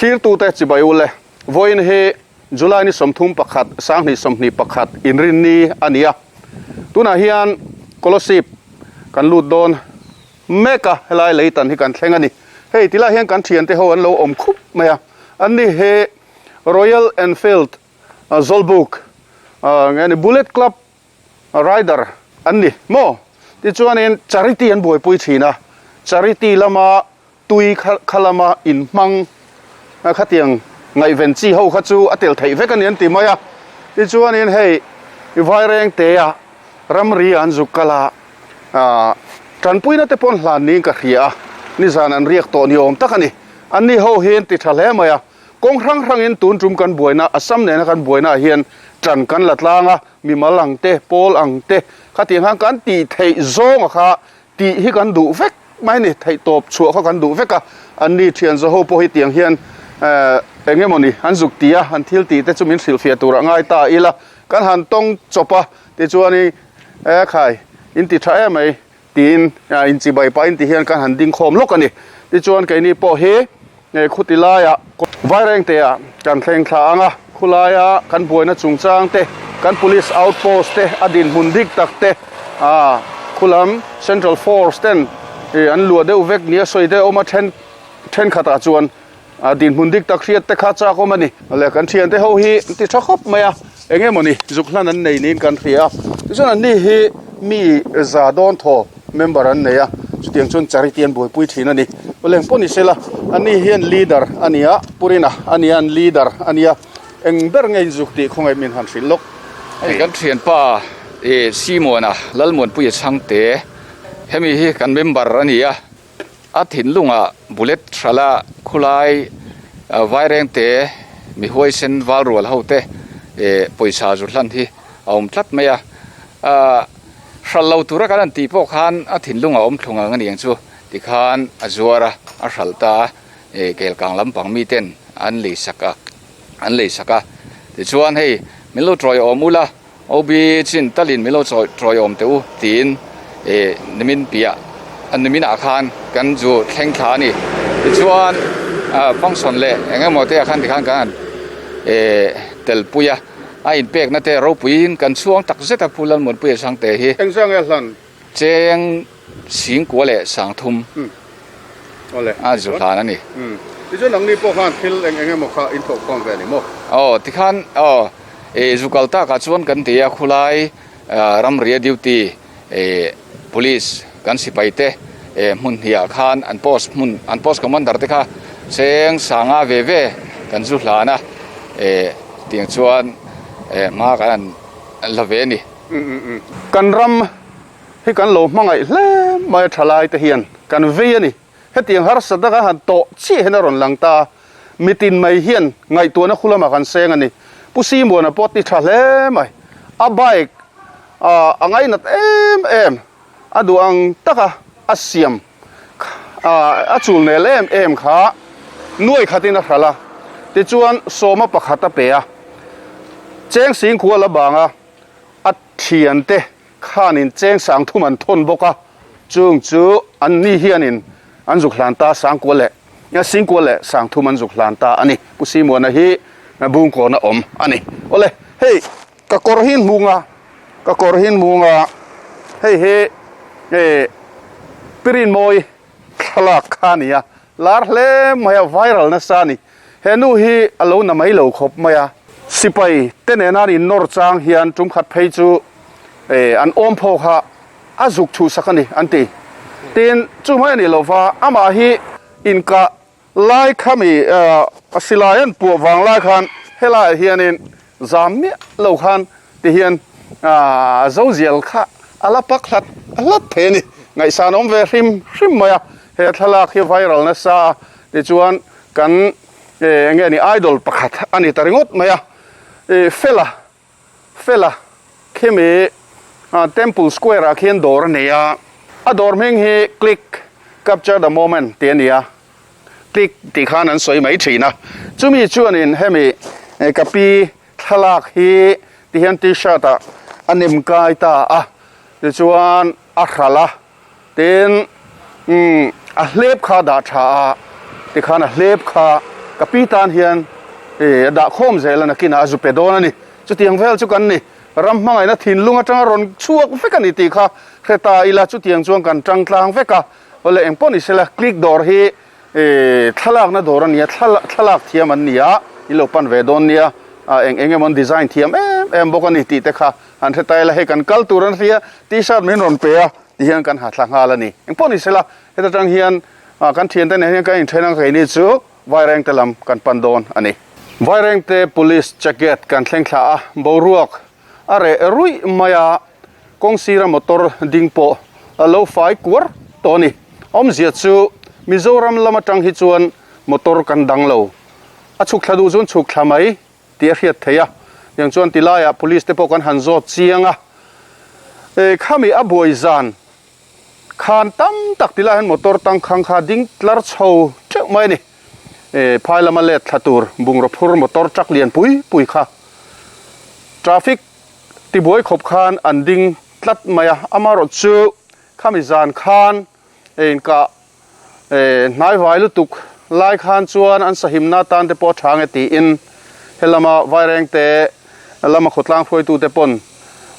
Thlirtute chibai ule, vawiin hi July ni 31, 2021 inrinni a ni a. Tunah hian Kolosip kan lut dawn mek a, helai leitan hi kan thleng a ni. Hei tilai hian kan thiante ho an lo awm khup mai a, anni hi Royal Enfield Zawlbuk nge ni Bullet Club Rider an ni maw? Tichuanin charity an buaipui thin a, charity lama tui kha kha lama inhmang khatiang ngaihven chi ho kha chu a tel theih vek a ni an ti mai a. Tichuanin hei Vaireng tea ramri an zuk kal a, ah tanpuina te pawh an hlan niin ka hria a, nizan an riak tawh ni awm tak a ni. Anni ho hi an ti tha hle mai a, kawng hrang hrangin tun tum kan buaina Assam nena kan buaina ah hian tan kan la tlang a, mimal ang te, pawl ang te khatiang khan kan tih theih zawnga kha Tih hi kan duh vek mai a ni, theihtawp chhuah kha kan duh vek a, anni thian zaho pawh hi tiang hian eng emawni an zuk ti a, an thil tih te chu min hrilhfiah tur a ngai ta ila, kan han tawng chawp a, tichuanin e khai in ti tha em mai tiin inchibai pahin ti hian kan han ding khawm lawk a ni, tichuan keini pawh hi. Nge khuti laiah Vairengtea kan thleng thla ang a, khulaia kan buaina chungchang te, kan police outpost te a dinhmun dik tak te, ah khulam Central Force ten ih an luah deuh vek nia sawi te awm a then thenkhatah chuan a dinhmun dik tak hriat te kha chak awm a ni. Le kan thiante ho hi an ti tha khawp mai a, eng emawni zuk hlan an nei niin kan hria a, tichuan anni hi mi za dawn thaw. Member an nei a, chutiang chuan charity an buaipui thin a ni. Awleng pawh ni sela, ani hian leader a ni a, Purina a ni a, an leader a ni a, eng ber nge inzuk tih khawngaih min han hrilh lawk. Hei kan thianpa ih Simona Lalmuanpuia Chhangte, hemi hi kan member a ni a, a thinlungah bullet hralh khulai Vairengte mi huaisen valrual ho te ih pawisa zu hlan hi a awm tlat mai a, ah. Hral lo tura kan han tih pawh khan a thinlung a awm thlung ang a ni ang chu tikhan a zuar a, a hral ta a, ih kelkang lampang miten an lei sak a, an lei sak a. Tichuan hei min lo tawi awm ula, OB chin talin min lo tawi awm teh u tiin ih nimin piah nimin ah khan kan zu thleng thla a ni. Tichuan ah function leh eng emaw te ah khan tikhan kan han ih telpui a. A inpekna te ropuiin kan chhuang tak zet a Pu Lalmuanpuia Chhangte hi. Eng zah nge hlan? Cheng Singkua leh Sangthum a zu hlan a ni. Tichuan nangni pawh khan thil eng eng emaw kha in thawhkhawm ve a ni maw? Aw tikhan aw i zu kal takah chuan kan ti a khulai ramria duty police kan sipai te hmun hniah khan an post hmun an post commander te kha cheng sanga ve ve kan zu hlan a tiang chuan hma kan han la ve a ni. Kan ram hi kan lo hmangaih hle mai a thalai te hian kan vei a ni. Hetiang harsa taka han tawh chiah hian a rawn lang ta a, mitin mai hian ngaihtuahna khu lamah kan seng a ni. Pu Simuana pawh ti tha hle mai. A bike a ngainat em em, a duh ang taka a siam a chul nel em em kha nuai khatin a hralh a, tichuan sawma pakhat a pe a, cheng singkhua la bang a, a thiante Khanin cheng sang thum an thawn bawk a, chung chu an ni hianin an zuk hlan ta sangkua leh singkua leh sang thum an zuk hlan ta a ni. Pu Simuana hi Bungkawn a awm a ni. Awle, hei ka kawr hi hmung a, ka kawr hi hmung a, hei hi Pirinmawi thlalak kha a ni a, lar hle mai a, viral nasa a ni. He nu hi a lo na mai lo khawp mai a. Sipai te nena an innawr chang hian tum khat phei chu an awm phaw kha a zuk chhuhsak a ni an ti. Tin, chu mai a ni lo va, amah hi inkah lai khami silai an puah vang lai khan helaiah hianin zam miah lo khan ti hian zozial kha a la pak hlat hlat thei a ni. Ngaihsan awm ve hrim hrim mai a, he thlalak hi viral nasa a, tichuan kan eng nge ni idol pakhat a ni ta ringawt mai a, Fela Fela khimi Temple Square ah khian dawr a nei a, a dawr hming hi Click Capture the Moment tih a ni a. Click tih khan an sawi mai thin a, chumi chuanin hemi ka pi thlalak hi ti hian t-shirt ah a nem kai ta a, tichuan a hralh a, tin a hlep kha a dah tha a, tikhan a hlep kha. Ka pi tan hian a dah khawm zel a, nakinah a zu pe dawn a ni. Chutiang vel chu kan ni. Ram hmangaihna thinlung atanga rawn chhuak vek a ni tih kha hre ta ila, chutiang chuan kan tang tlang vek a. Awle eng pawh ni sela, click dawr hi thlalakna dawr a nia, thlalak thiam an ni a, in lo pan ve dawn nia, eng eng emaw an design thiam em em bawk a ni tih te kha han hre ta ila, hei kan kal tur an hria, t-shirt min rawn pe a ti hian kan ha thla nghal a ni. Eng pawh ni sela, heta tang hian kan thiante nen hian kan inthen ang keini chu Vairengte lam kan pan dawn a ni. Vairengte Police check gate kan thleng thla a, boruak a reh ruih mai a, kawng sira motor ding pawh a lo fai kuar tawh a ni. Awmzia chu Mizoram lam atang hi chuan motor kan dang lo, a chhuk thla duh chuan chhuk thla mai tih a hriat theih a, tiang chuan ti laiah Police te pawh kan han zawt chiang a, khami a buai zan Khan tam tak ti lai hian motor tangkhang kha ding tlar chho teuh mai a ni. Phai lama let thla tur bungraw phur motor truck lian pui pui kha traffic tibuai khawp khan an ding tlat mai a. Amaherawh chu khami zan khan inkah Hnaivai lutuk lai khan chuan an sahimna atan te pawh a tha nge tiin helama Vairengte lama khawtlang hruaitute pawn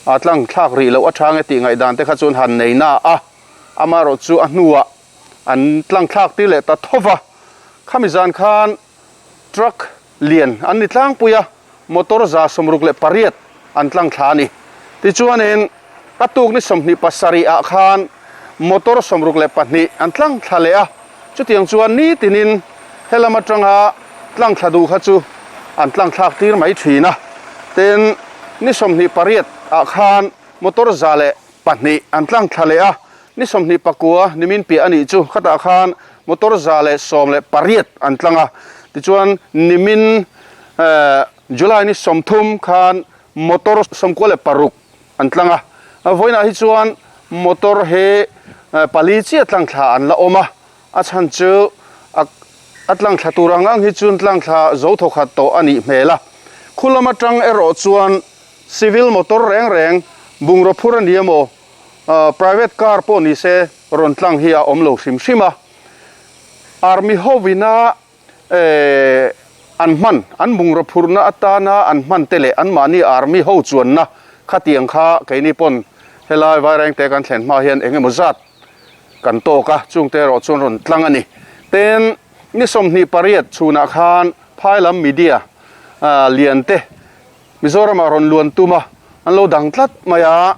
a tlang thlak rih loh a tha nge tih ngaihdan te kha chuan han nei na a, amaherawh chu a hnuah an tlang thlak tir leh ta tho va. Khami zan khan truck lian an ni tlangpui a, motor 168 an tlang thla a ni. Tichuanin a tuk ni 27 ah khan motor 62 an tlang thla leh a, chutiang chuan nitinin helam atanga tlang thla duh kha chu an tlang thlak tir mai thin a. Tin, ni 28 ah khan motor 102 an tlang thla leh a, ni 29 nimin piah a nih chu khatah khan motor 118 an tlang a. Tichuan nimin July ni 30 khan motor 96 an tlang a, vawiinah hi chuan motor hi pali chiah tlang thla an la awm a, a chhan chu a tlang thla tur ang ang hi chuan tlang thla zo thawkhat tawh a nih hmel a, khu lam atang erawh chuan civil motor reng reng bungraw phur a ni emaw private car pawh ni se rawn tlang hi a awm lo hrim hrim a, army hovina An hman, an bungraw phurhna atana an hman te leh anmahni army ho chuanna khatiang kha keini pawn helai Vairengte kan thlen hma hian eng emaw zat kan tawk a, chungte erawh chuan rawn tlang a ni. Tin, ni 28 chhunah khan phailam media lian te Mizoramah rawn luan tum a, an lo dang tlat mai a,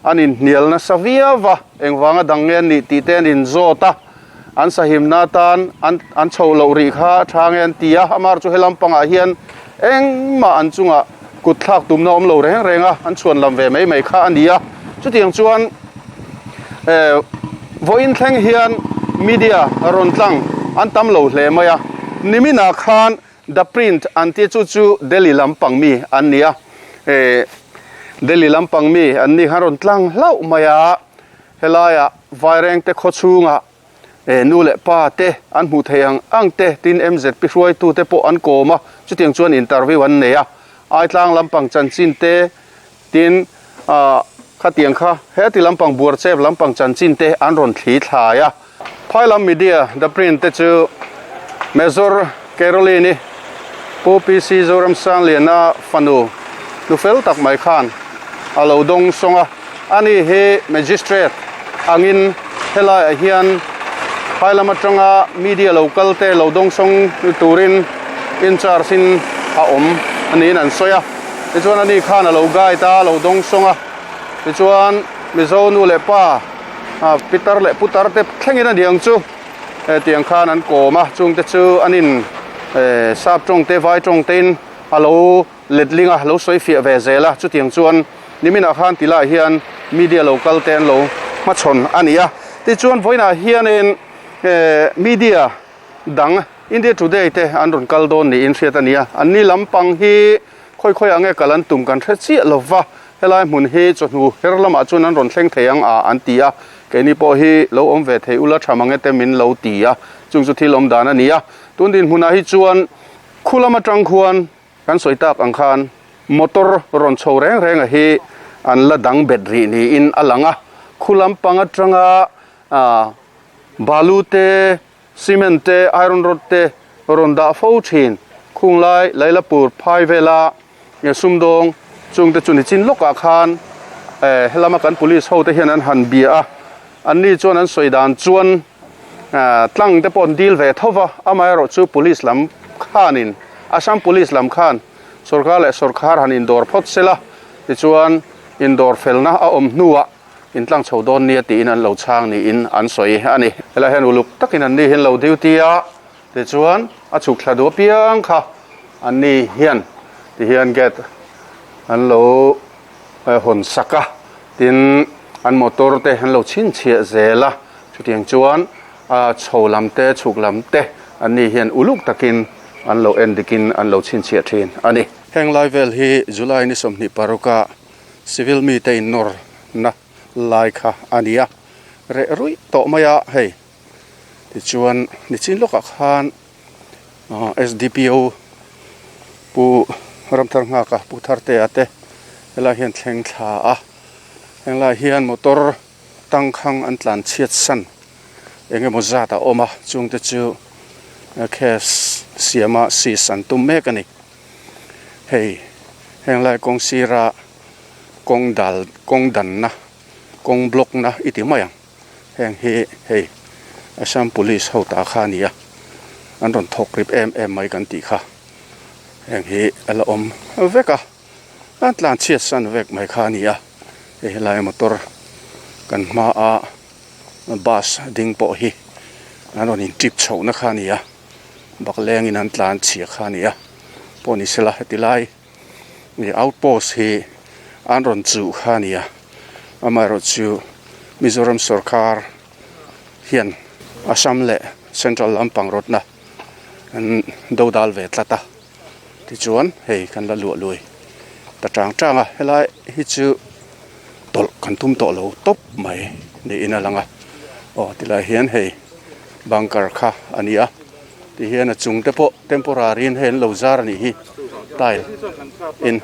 an inhnial nasa viau va, engvanga dang nge an nih tih te an inzawt a, an sahimna atan an an chhoh loh rih kha a tha nge an ti a, amar chu helam pangah hian engmah an chungah kut thlak tumna awm lo reng reng a, an chhuan lam ve mai mai kha a ni a, chutiang chuan eh vawiin thleng hian media rawn tlang an tam lo hle mai a, niminah khan The Print an tih chu chu Delhi lampang mi an ni a, eh Delhi lampang mi an ni khan rawn tlang hlauh mai a, helaiah Vairengte khaw chhungah eh nu leh pa te an hmuh theih ang ang te tin MZP hruaitu te pawh an kawm a, chutiang chuan interview an nei a, Aitlang lampang chanchin te tin ah khatiang kha heti lampang Buarchep lampang chanchin te an rawn thli thlai a. Phailam Media The Print te chu Major Caroline-i Pu PC Zoramsangliana fanu nu fel tak mai khan a lo dawng sawng a, ani hi Magistrate angin helaiah hian phailam atanga media lo kal te lo dawng sawng turin in charge in a awm niin an sawi a, tichuan ani khan a lo guide a, a lo dawng sawng a, tichuan Mizo nu leh pa Pitar leh putar te thlengin a niang chu tiang khan an kawm a, chungte chu an in sap tawng te vai tawng te in a lo letling a, lo sawi fiah ve zel a, chutiang chuan niminah khan ti laiah hian media lo kal te an lo hmachhawn a ni a, tichuan vawiinah hianin media dang India Today te an rawn kal dawn niin hriat a ni a, an ni lampang hi khawi khawi ah nge kal an tum kan hre chiah lo va, helai hmun hi chawhnu her lamah chuan an rawn thleng thei ang a an ti a, keini pawh hi lo awm ve thei ula tha mange te min lo ti a, chung chu thil awm dan a ni a, tun dinhmunah hi chuan khu lam atang khuan kan sawi tak ang khan motor rawn chho reng reng a hi an la dang bet rih niin a lang a, khu lampang atanga ah balu te Cement te, iron rod te rawn dah fo thin khunglai Lailapur phai vela sumdawng chungte chu nichin lawkah khan helama kan police ho te hian an han bia a, anni chuan an sawi dan chuan tlang te pawh an dil ve tho va, amaherawhchu police lam khanin Assam police lam khan sorkar leh sorkar han indawr phawt sela tichuan indawr felna a awm hnuah Intlang chho dawn nia tiin an lo chhang niin an sawi a ni. Helai hian uluk takin an ni hi an lo duty a, tichuan a chhuk thla duh apiang kha an ni hian ti hian gate an lo hawn sak a, tin an motor te an lo chhinchhiah zel a, chutiang chuan a chho lam te chhuk lam te an ni hian uluk takin an lo en dikin an lo chhinchhiah thin a ni. Heng lai vel hi July ni 26 a Civil mite innawr na lai kha a ni a, reh ruih tawh mai a hei. Tichuan nichin lawkah khan SDPO Pu Ramthar Nghaka Pu Thartea te helai hian thleng thla a, henglai hian motor tangkhang an tlan chhiat san eng emaw zat a awm a, chungte chu case siama seize an tum mek a ni. Hei heng lai kawng sira kawng dal kawng danna kawng block na i ti mai ang heng hi hei Assam police ho ta kha a ni a an rawn thawk rip em em mai kan tih kha heng hi a la awm vek a an tlan chhiat san vek mai kha a ni a hei helai motor kan hma a bus ding pawh hi an rawn in trip chhoh na kha a ni a. Baklengin an tlan chhia kha a ni a, pawh ni sela heti lai ih outpost hi an rawn chuh kha a ni a, amaherawh chu Mizoram sawrkar hian Assam leh Central lampang rawtna an do dal ve tlat a, tichuan hei kan la luah lui ta tang tang a, helai hi chu tawlh kan tum tawh lo tawp mai niin a lang a, aw tilai hian hei. Bunker kha a ni a ti hian a chung te pawh temporary in hei an lo zar a nih hi tile in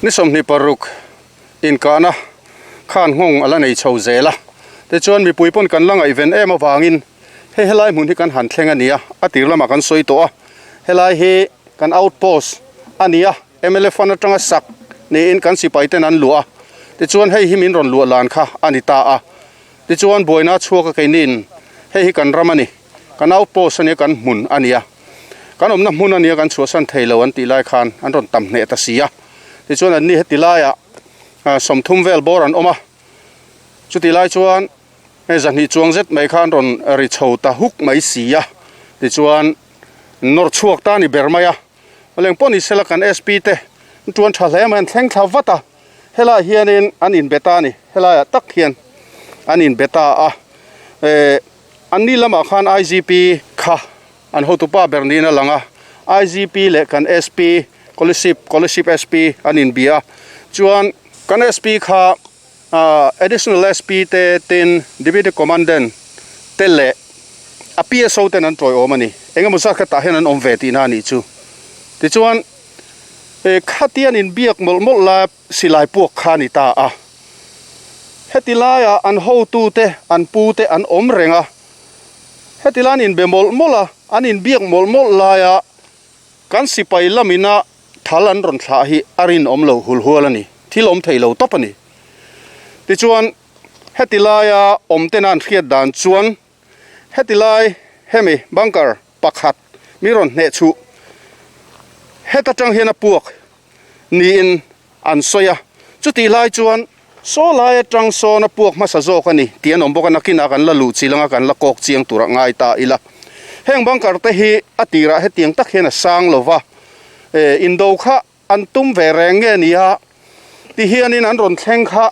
ni 26 inkahna khan nghawng a la nei chho zel a tichuan mipui pawn kan la ngaihven em avangin hei helai hmun hi kan han thleng a ni a a tir lamah kan sawi tawh a helai hi kan outpost a ni a mla fund atanga sak niin kan sipai ten an luah a tichuan hei hi min rawn luah lan kha a ni ta a. Tichuan buaina a chhuak a keiniin hei hi kan ram a ni, kan outpost a nia, kan hmun a nia, kan awmna hmun a nia kan chhuahsan thei lo an tih lai khan an rawn tam hneh ta si a. Tichuan anni heti laiah 30 vel bawr an awm a, chutih lai chuan hei 200 chuang zet mai kha an rawn ri chho ta huk mai si a, tichuan nawr chhuak ta a ni ber mai a. Leng pawh ni sela kan SP te an tuan tha hle mai, an thleng thla vat a. Helaiah hianin an inbe ta a ni, helaiah tak hian an inbe ta a. Eh, anni lamah khan IGP kha an hotupa ber niin a lang a, IGP leh kan SP, Kolasib, Kolasib SP an inbia a. Chuan kan SP kha Additional SP te tin Deputy Commandant te leh a PSO ten an tawiawm a ni. Engemaw zat kha tah hian an awm ve tihna a nih chu. Tichuan. He khatian inbiak mawlh mawlh lai silai puak kha a ni ta a. Heti laiah an hotute, an pute an awm reng a. Heti lai an inbe mawlh mawlh a, an inbiak mawlh mawlh laia kan sipai lamina thal an rawn thlah hi a rinawm lo hul hual a ni. Thil awm thei lo tawp a ni. Tichuan, heti laia awmtena an hriat dan chuan Heti lai hemi bunker pakhat mi rawn hneh chhuh het atang hian a puak niin an sawi a, chutih lai chuan saw lai atang sawn a puak hmasa zawk a ni tih an awm bawk a, nakinah kan la luh chilh anga kan la kawk chiang turah ngai ta ila. Heng bunker te hi a tirah hetiang tak hian a sang lo va, indo kha An tum ve reng nge ni a? Ti hianin an rawn thleng kha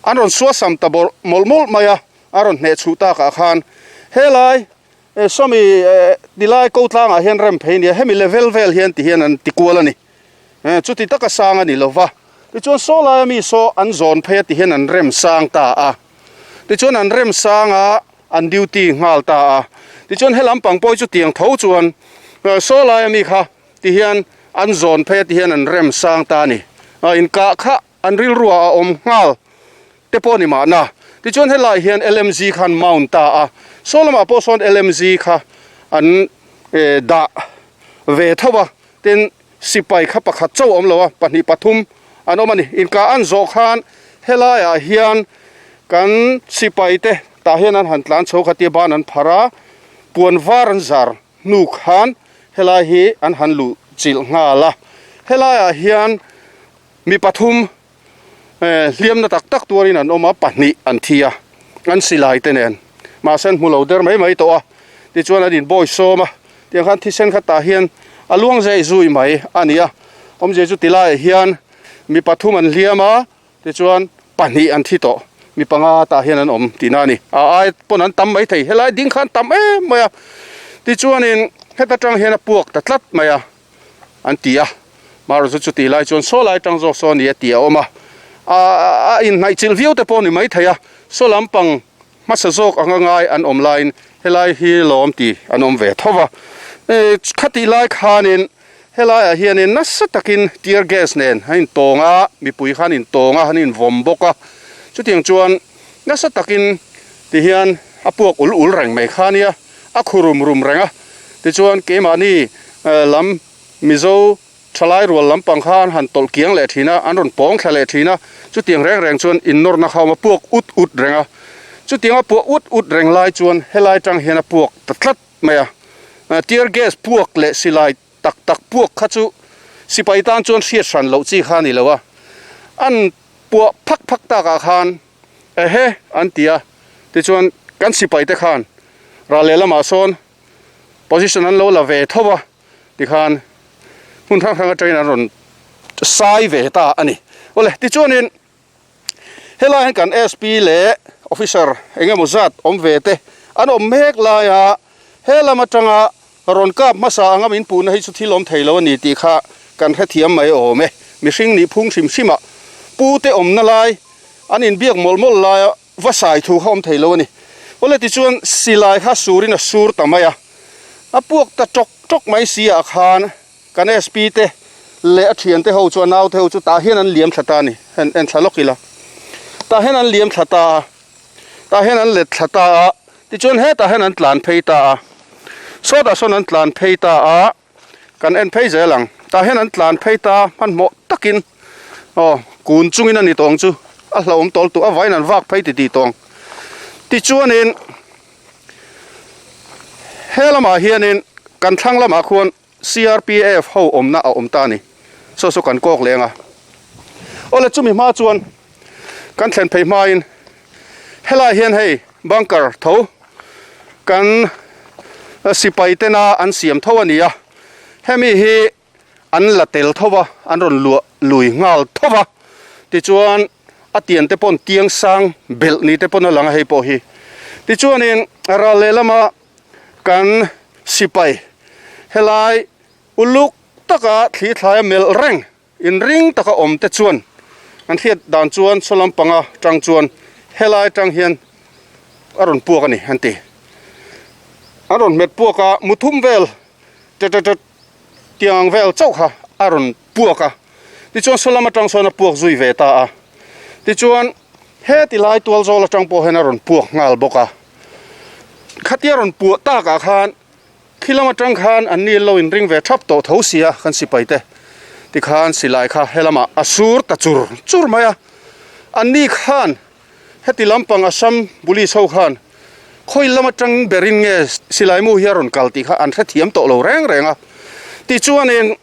an rawn suasam ta bawrh mawlh mawlh mai a, a rawn hneh chhuh takah khan helai sawmi tilai ko tlangah hian rem phei nia, hemi level vel hian ti hian an ti kual a ni. Chuti taka sang a ni lo va, tichuan saw laia mi saw an zawn phei a ti hian an rem sang ta a. Tichuan an rem sang a, an duty nghal ta a. Tichuan helam pang pawh hi chutiang tho chuan saw laia mi kha Ti hian an zawn phei a ti hian an rem sang ta a ni. Inkah kha an rilruah a awm nghal te pawh a ni mahna. Tichuan helaiah hian LMG kha an mount ta a, saw lamah pawh sawn LMG kha an Dah ve tho a, tin sipai kha pakhat chauh a awm lo a, pahnih pathum an awm a ni. Inkah an zawh khan helaiah hian kan sipai te tah hian an han tlan chho kha tia ban an phar a, puan var an zar hnu khan helai hi an han luh chilh nghal a. Helaiah hian mi pathum hliamna tak tak tuarin an awm a, pahnih an thi a, an silai te nen. Mahse an hmu lo der mai mai tawh a, tichuan an inbawi sawm a, tiang khan thisen kha tah hian a luang zai zui mai a ni a. Awmzia chu tilaiah hian mi pathum an hliam a, tichuan pahnih an thi tawh, mi panga tah hian an awm tihna a ni. A ai pawn an tam mai thei, helai ding khan tam em mai a, tichuanin heta tang hian a puak ta tlat mai a. an ti a, Marawh chu chutih lai chuan saw lai tang zawk saw a ni a tih a awm a, a inhnaih chilh viau te pawh a ni maithei a, saw lampang hmasa zawk anga ngai an awm laiin helai hi lawm ti an awm ve tho va, khatih lai khanin helaiah hianin nasa takin tear gas nen an intawng a, mipui khan intawng a, an invawm bawk a, chutiang chuan nasa takin tihian a puak ul ul reng mai kha nia. A khu rum rum reng a, tichuan keimahni lam Mizo thalai rual lampang kha an han tawlh kiang leh thin a, an rawn pawng thla leh thin a, chutiang reng reng chuan innawrna kha a awm a, puak ut ut reng a, chutianga puak ut ut reng lai chuan helai tang hian a puak ta tlat mai a, tear gas puak leh silai tak tak puak kha chu sipai tan chuan hriat hran loh chi kha a ni lo a, an puah phak phak takah khan. Ehe an ti a, tichuan kan sipai te khan ral leh lamah sawn position an lo la ve tho a, tikhan hmun hrang hrang atangin an rawn sai ve ta a ni. Awle tichuanin helai hian kan SP leh officer eng emaw zat awm ve te an awm mek lai a, he lam atanga rawn kap hmasa anga min puhna hi chu thil awm thei lo a ni tih kha kan hrethiam mai awm e. Mihring nih phung hrim hrim ah pu te awmna lai an inbiak mawlh mawlh laia va sai thu kha awm thei lo a ni. Awle tichuan silai kha surin a sur ta mai a, a puak ta tawk tawk mai si ah khan kan SP te leh a thiante ho chu a naute ho chu tah hian an liam thla ta a ni, en en thla lawk ila. Tah hian an liam thla ta a, tah hian an let thla ta a, tichuan hetah hian an tlan phei ta a, sawtah sawn an tlan phei ta a. Kan en phei zel ang. Tah hian an tlan phei ta hmanhmawh takin aw kun chungin a ni tawng chu a hlauhawm tawl tuh a vaiin an vak phei titih tawng. Tichuanin he lamah hianin kan thlang lamah khuan CRPF ho awmna a awm ta a ni. Saw saw kan kawk leng a. Awle chumi hma chuan kan thlen phei hmain helai hian hei bunker tho kan sipai tena an siam tho a ni a, hemi hi an la tel tho va, an rawn luah lui nghal tho va, tichuan a tian te pawn tiang sang belh ni te pawn a lang a hei pawh hi, tichuanin ral lehlama kan sipai helai uluk taka thli thlaia melh reng. Inring taka awm te chuan an hriat dan chuan saw lampanga tang chuan helai tang hian a rawn puak a ni an ti. An rawn hmet puak a, muthum vel tet tet tet tiang ang vel chauh kha a rawn puak a. Tichuan saw lam atang sawn a puak zui ve ta a. Tichuan heti lai tual zawl atang pawh hian a rawn puak nghal bawk a. Khatia rawn puah takah khan Khi lam atang khan an ni lo inring ve thap tawh tho sia kan sipai te tikhan silai kha he lamah a sur ta chur chur mai a, an ni khan heti lampang Assam police ho khan khawi lam atang berin nge silai mu hi a rawn kal tih kha an hrethiam tawh lo reng reng a, tichuanin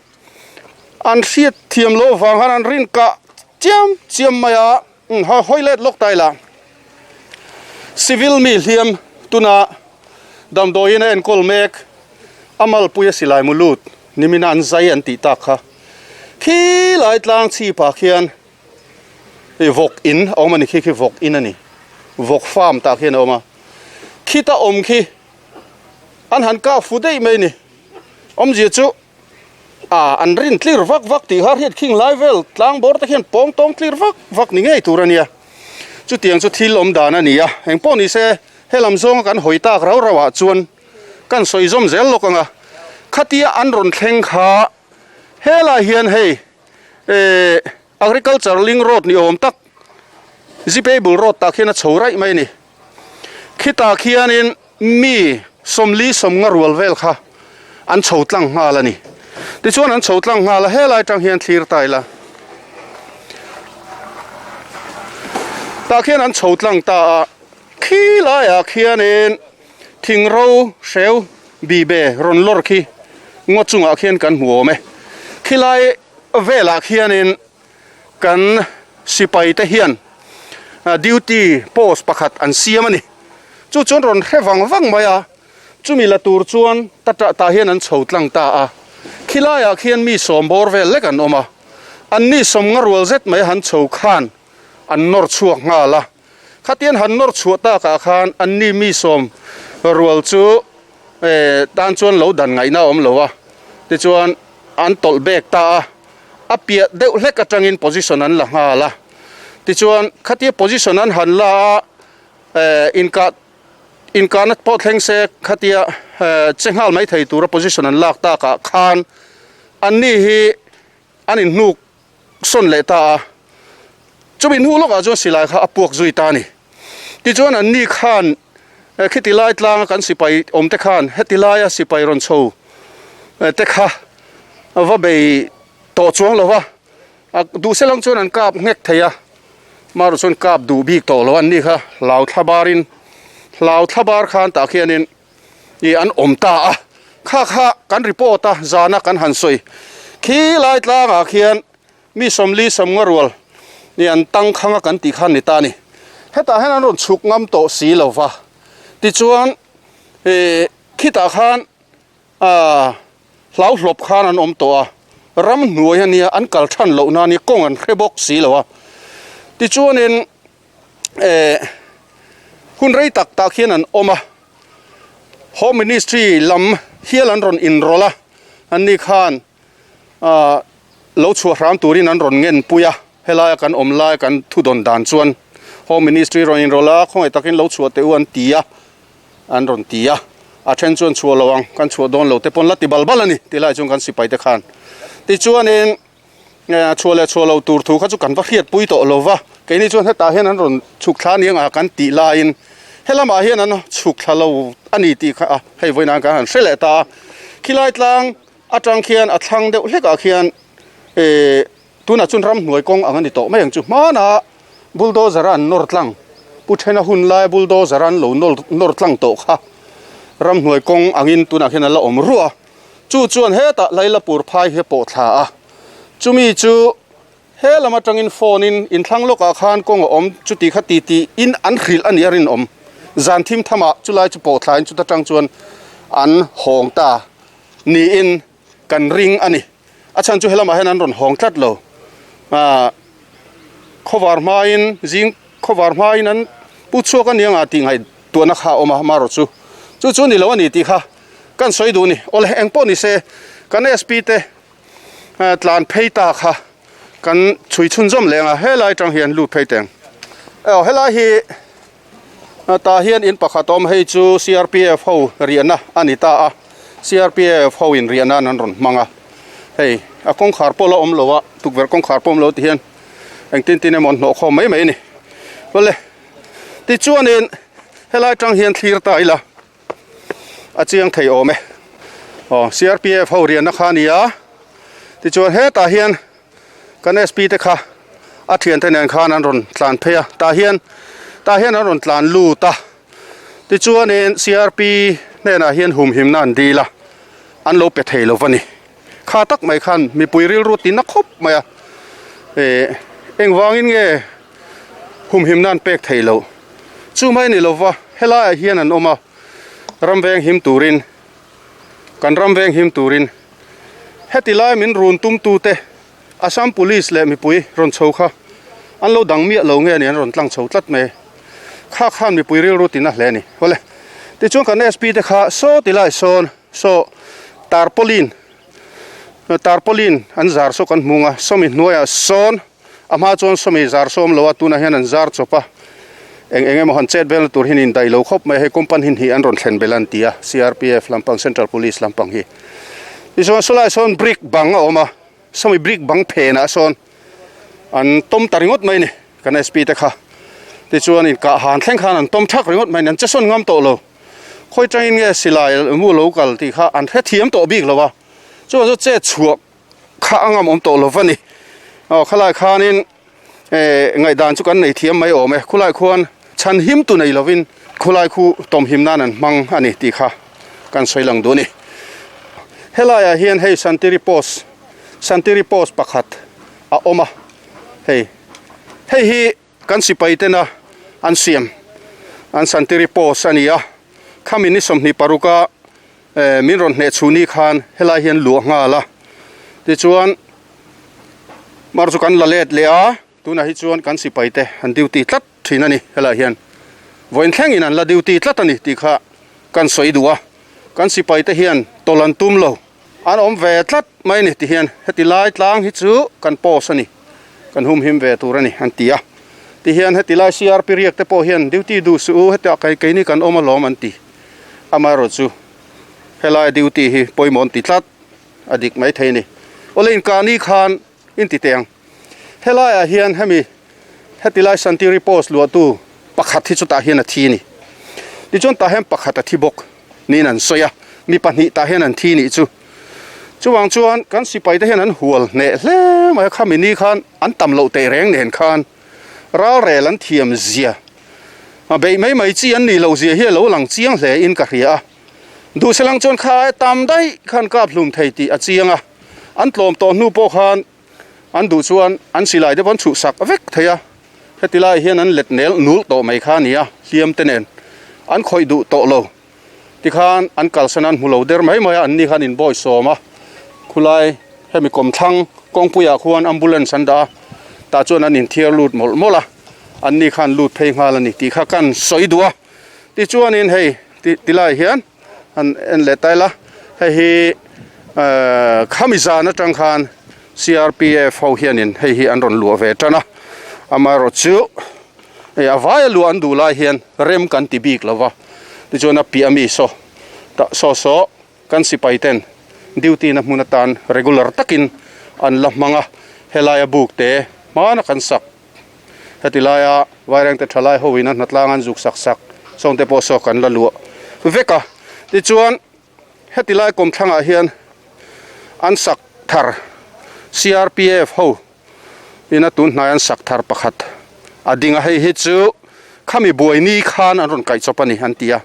an hriatthiam loh vang khan an rin kah chiam chiam mai a. Hawi let lawk ta ila civil mi hliam tuna damdawiin a enkawl mek a malpui a silai mu lut nimina an zai an tih tak kha khi lai tlang chhipah khian hei vawk in a awm a ni khi khi vawk in a ni vawk farm tah khian a awm a khita awm khi an han kap fu daih mai a ni awmzia chu. Ah an rin tlir vak vak tih kha hriat khing lai vel tlang bawr te khian pawng tawng tlir vak vak ni ngei tur a nia. Chutiang chu thil awm dan a ni a, eng pawh ni se helam zawnga kan hawi tak rau rau ah chuan kan sawi zawm zel lawk ang a. Khatia an rawn thleng kha helai hian hei eh agriculture link road ni awm tak zipable road tah khian a chho raih mai a ni. Khitah khianin mi sawmli sawmnga rual vel kha. an chho tlang nghal a ni. Tichuan an chho tlang nghal a, helai tang hian thlir ta ila. Tah khian an chho tlang ta a, khi laiah khianin thing ro hreu bibe rawn lawr khi ngaw chungah khian kan hmu awm e. Khilai velah khianin kan sipai te hian duty post pakhat an siam a ni. Chu chuan rawn hre vang vang mai a, chumi la tur chuan ta tah tah hian an chho tlang ta a. Khilaiah khian mi sawm bawr vel lek an awm a, an ni sawm nga rual zet mai han chho khan an nawr chhuak nghal a. Khatian han nawr chhuah takah khan an ni mi sawm rual chu tan chuan lo dan ngaihna a awm lo a, tichuan an tawlh bek ta a. A piah deuh hlek atangin position an la nghal a, tichuan khatia position an han la a, eh inkah inkahna pawh thleng se khatia eh che nghal mai thei tura position an lak takah khan anni hi an inhnuk sawn leh ta a, chumi hnu lawkah chuan silai kha a puak zui ta a ni. Tichuan anni khan khiti lai tlanga kan sipai awm te khan heti laia sipai rawn chho te kha va bei tawh chuang lo va, duh se lang chuan an kap nghek thei a, marawh chuan kap duh bik tawh lo anni kha hlau thla barin hlau thla bar khan tah khianin ih an awm ta a, kha kha kan report a zana kan han sawi khi lai tlangah khian Mi sawmli sawmnga rual nih an tangkhang a kan tih khan ni ta a ni. Hetah hian an rawn chhuk ngam tawh si lo va. Tichuan ih khitah khan ah hlau hlawp khan an awm tawh a, ram hnuai a nia an kal than loh nan hi kawng an hre bawk si lo a. Tichuanin eh hun rei tak tak hian an awm a, Home Ministry lam hial an rawn inrawlh a, anni khan ah lo chhuah hram turin an rawn ngen pui a, helaia kan awm lai kan thu dawn dan chuan Home Ministry rawn inrawlh a, khawngaih takin lo chhuah teh u an ti a, an rawn ti a, a then chuan chhuah lo ang, kan chhuah dawn lo te pawn la ti bal bal a ni ti lai chuan kan sipai te khan tichuanin chhuah leh chhuah lo tur thu kha chu kan va hriat pui tawh lo va, keini chuan hetah hian an rawn chhuk thla aniang a kan tih laiin helamah hian an chhuk thla lo a ni tih kha a hei vawiin kan han hre leh ta a, khilai tlang Atang khian a thlang deuh hlekah khian eh tunah chuan ramhnuai kawng ang a ni tawh mai ang chu. Hmanah bulldozer a an nawr tlang, Pu Thena hun laia bulldozer a an lo nawr tlang tawh kha ramhnuai kawng angin tunah khian a la awm ruah a. Chu chuan hetah Lailapur phai hi a pawh thla a, chumi chu he lam atangin phone in inthlang lawkah khan kawng a awm chuti kha ti ti in an hrilh a nih a rinawm. Zan thim thamah chulai chu pawh thlain chuta tang chuan an hawng ta. Niin kan ring a ni. A chhan chu helamah hian an rawn hawng tlat lo. Aaa khawvar hmain zing khawvar hmain an pu chhuak a nia ngah tih ngaihtuahna kha a awm a amarawh chu chu chu ni lo a ni tih kha kan sawi duh a ni. Awle eng pawh ni se kan SP te tlan phei ta kha kan chhui chhunzawm leh ang a helai atang hian lut phei teng. Aw helai hi. Tah hian in pakhat awm hei chu CRPF ho riahna a ni ta a, CRPF ho in riah nan an rawn hmang a, hei a kawngkhar pawh la awm lo a, tukverh kawngkhar pawh awm lo ti hian engtin tin emaw an hnawh khawm mai mai a ni. Awle tichuanin helai tang hian thlir ta ila a chiang thei awm e, aw CRPF ho riahna kha a ni a, tichuan hetah hian. Kan SP te kha a thiante nen khan an rawn tlan phei a, tah hian tah hian an rawn tlan lut a, tichuanin CRP hnenah hian humhimna an dil a, an lo pe thei lo va ni. Kha tak mai khan mipui rilru ti na khawp mai a, eh engvangin nge humhimna an pek theih loh? Chu mai ni lova helaiah hian an awm a, ram veng him turin kan ram veng him turin Heti lai min run tumtute Assam Police leh mipui rawn chho kha an lo dang miah lo nge ni an rawn tlang chho tlat mai. Kha khan mipui rilru tina hle a ni. Awle, tichuan kan SP te kha saw ti lai sawn saw tarpaulin tarpaulin an zar saw kan hmung a, sawmi hnuaiah sawn a hma chuan sawmi zar sawm lo a, tunah hian an zar chawp a, eng eng emaw han chet velna tur hian indaih lo khawp mai a, hei company hnih an rawn thlen belh an ti a, CRPF lampang Central Police lampang hi. Tichuan sawlai sawn brick bang a awm a, sawmi brick bang phenah sawn an tawm ta ringawt mai a ni kan SP te kha. Tichuan inkah han thleng khan an tawm thak ringawt mai a ni, an che sawn ngam tawh lo. Khawi tangin nge silai mu lo kal tih kha an hrethiam tawh bik lo a, chuvang chu chet chhuah kha a ngam awm tawh lo va ni. Aw khalai khanin eh ngaihdan chu kan nei thiam mai awm e, khulai khuan chhan him tu nei lovin khulai khu tawmhim nan an hmang a ni tih kha kan sawi lang duh a ni. Helaiah hian hei Santiri post Santiri post pakhat a awm a, hei hei hi Kan sipai tena an siam an santiri post a ni a, khami ni 26 a min rawn hneh chhu ni khan helai hian luah nghal a, tichuan mar chu kan la let leh a, tunah hi chuan kan sipai te an duty tlat thin a ni helai hian vawiin thlengin an la duty tlat a ni tih kha kan sawi duh a, kan sipai te hian tawlh an tum lo. An awm ve tlat mai a ni ti hian heti lai tlang hi chu kan post a ni, kan humhim ve tur a ni an ti a. Ti hian heti lai CRP riak te pawh hian duty duh suh u hetiah kei keini kan awm alawm an ti. Amaherawh chu helai duty hi pawimawh an ti tlat a dik mai thei a ni. Awle inkahni khan in ti teh ang. Helaiah hian hemi heti lai Santiri post luahtu pakhat hi chutah hian a thi a ni. Tichuan tah hian pakhat a thi bawk niin an sawi a, mi pahnih tah hian an thi nih chu. Chuvang chuan kan sipai te hian an hual hneh hle mai a, khami ni khan an tam loh teh reng nen khan ralrel an thiam zia a beih mai mai chi an nih loh zia hi a lo lang chiang hle in ka hria a. Duhsalang chuan kha ai tam daih khan kap hlum thei tih a chiang a, an tlawm tawh hnu pawh khan an duh chuan an silai te pawh an chhuhsak vek thei a, heti lai hian an let nel nul tawh mai kha a ni a, hliam te nen an khawih duh tawh lo tikhan an kalsan an hmu lo der mai mai a, an ni khan inbawi sawm a, khulai hemi kawmthlang kawngpuiah khuan ambulance an dah a, tah chuan an inthiar lut mawlh mawlh a, an ni khan lut phei nghal a ni tih kha kan sawi duh a. Tichuanin hei ti lai hian han en leh ta ila hei hi khami zan atang khan CRPF ho hianin hei hi an rawn luah ve tan a amaherawh chu hei a vaia luah an duh lai hian rem kan ti bik lo va tichuan a piah ami saw tah saw saw kan sipai ten duty na hmun atan regular takin an la hmang a helaia buk te hmana kan sak. Heti laia Vairengte thalai ho in a hnatlang an zuk sak sak sawng te pawh saw kan la luah vek a. Tichuan heti lai kawmthlangah hian an sak thar CRPF ho in a tun hnai an sak thar pakhat a ding a, hei hi chu khami buai ni khan an rawn kaih chawp a ni an ti a.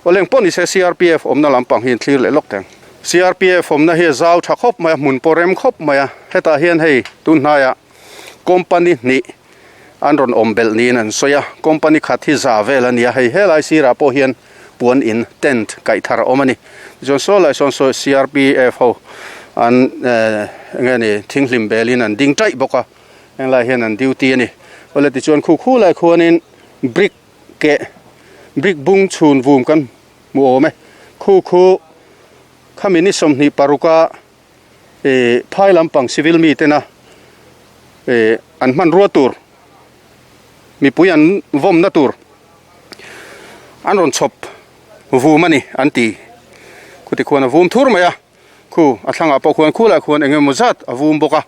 Aw leng pawh ni se CRPF awmna lampang hi an thlir leh lawk teng. CRPF awmna hi a zau tha khawp mai a, hmun pawh rem khawp mai a, hetah hian hei tun hnaiah Company hnih an rawn awm belh niin an sawi a, company khat hi za vel a ni a, hei helai sirah pawh hian puan in tent kaih thar a awm a ni. Tichuan saw lai sawn saw CRPF ho an eh eng nge ni thinghlim belin an ding taih bawk a, henglai hian an duty a ni. Awle tichuan khu khu lai khuanin brick keh brick bung chhun vum kan hmu awm e, khu khu khami ni 26 a eh phai lampang civil mi tena eh an hmanrua tur mipui an vawmna tur an rawn chhawp vum a ni an ti khuti khuan a vum thur mai a khu a thlangah pawh khuan khulai khuan eng emaw zat a vum bawk a